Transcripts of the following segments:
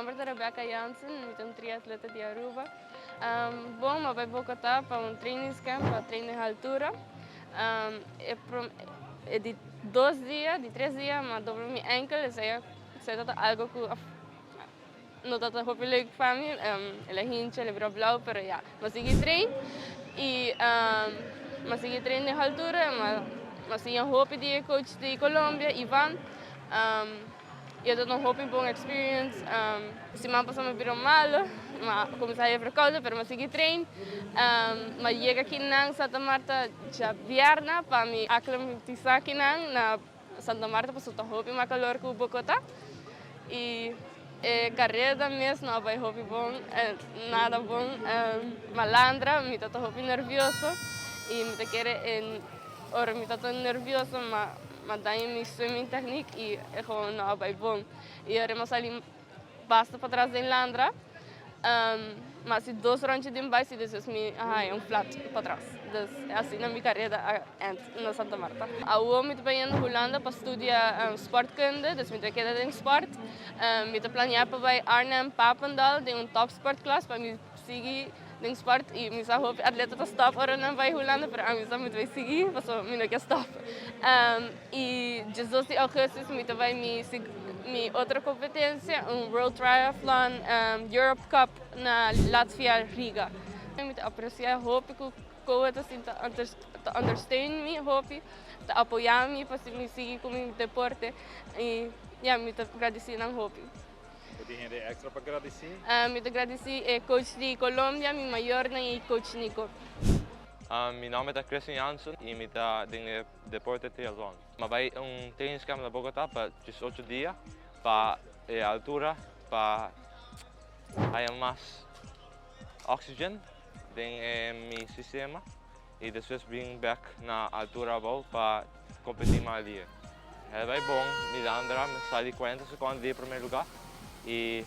Nomber ta Rebecca Jansen, mi ta un triatleta di Aruba. Bon, mi a bai Bogota pa un trainingscamp pa train den haltura. E e di dos dia, di tres dia mi a dobla mi enkel, esei esei tabata algo ku no tabata hopi leuk pa mi. El a hincha, el a bira blauw, pero ya, mi a sigui train i mi a sigui train den haltura, mi a siña hopi di e coach di Colombia, Ivan. I e ta un hopi bon experience. Siman pasa mi bira malo, mi a cuminsa haya verkoude pero mi a sigui train. Mi a yega akinan Santa Marta djabièrnè pa mi aclimatisa akinan na Santa Marta pasobra ta hopi mas calor cu Bogota. I e careda mes no a bay hopi bon, nada bon. Mi a landra, mi ta hopi nervioso i mi ta kere ora mi ta nervioso m'a daña mi swimming technique y e gewoon no a bay bon. Y ora m'a sali basta patras den landra, m'a haci dos rondje den bais y despues mi a haya un flat patras. Dus asina mi careda a end na Santa Marta. Awo mi ta bayendo Hulanda pa studia sportkunde, dus mi ta keda den sport. Mi ta planea pa bay Arnhem Papendal den un topsportklas pa mi sigui den sport y mi sa hopi atleta ta stop ora nan bay Hulanda pero ami sa mi ta bay sigui pasobra mi no ke stop y 12 di augustus mi ta bay mi mi otro competencia, un World Triathlon Europe Cup na Latvia, Riga. Mi ta aprecia hopi cu Koe ta sinta ta ondersteun mi hopi, ta apoya mi pa mi sigui cu mi deporte y ya mi ta gradici nan hopi. Bo tin hende extra pa gradisí? Mi ta gradisí e coach di Colombia, mi mayornan i coach Nico. Mi nomber ta Christian Jansen i mi ta den e deporte triatlon. Mi a bai un trainingscamp na Bogota pa 18 dia pa e altura pa haya mas oxygen den e mi sistema i despues bin bek na altura abou pa competi mas dia. El bai bon, mi landra, mi sali 40 seconde di e primer lugar y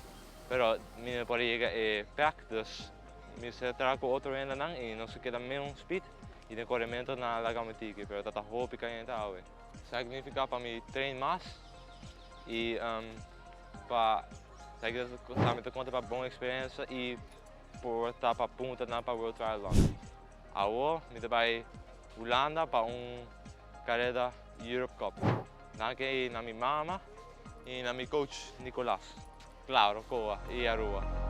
pero mi no por a yega e pack, dus mi mester traha cu otro hendenan y nos a keda meun speed y den coremento nan a laga mi tiki, pero ta hopi cayente awe. Significa pa mi train mas y pa esaki ta conta pa bon experiencia y por ta pa punta nan pa World Triathlon. Awo mi ta bai Hulanda pa un careda Europe Cup. Danki na mi mama y na mi coach Nicolas. Claro, Coa y Aruba.